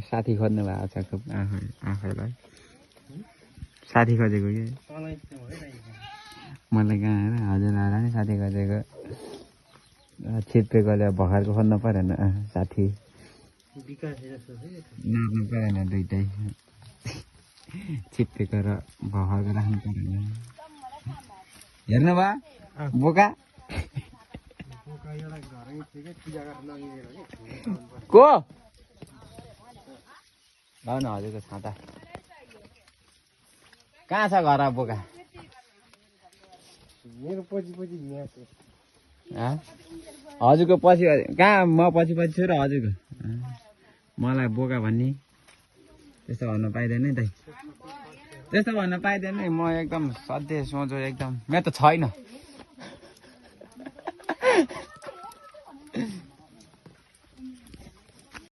साथी खोज्नु भएको छ खुब आफैलाई साथी खोजेको कि मलाई कहाँ आएर हजुरलाई नि साथी खोजेको छिप्पेकोले भर्खरको खोज्नु परेन साथी नाप्नु परेन दुइटै छिप्पेको र भर्खरको राख्नु परेन हेर्नु भयो बोका को ल न हजुरको छाता कहाँ छ घर बोका मेरो पछि पछि हजुरको पछि कहाँ म पछि पछि छु र हजुरको मलाई बोका भन्ने त्यस्तो भन्न पाइँदैन है दाइ त्यस्तो भन्न पाइँदैन है म एकदम सधैँ सोझो एकदम मेरो त छैन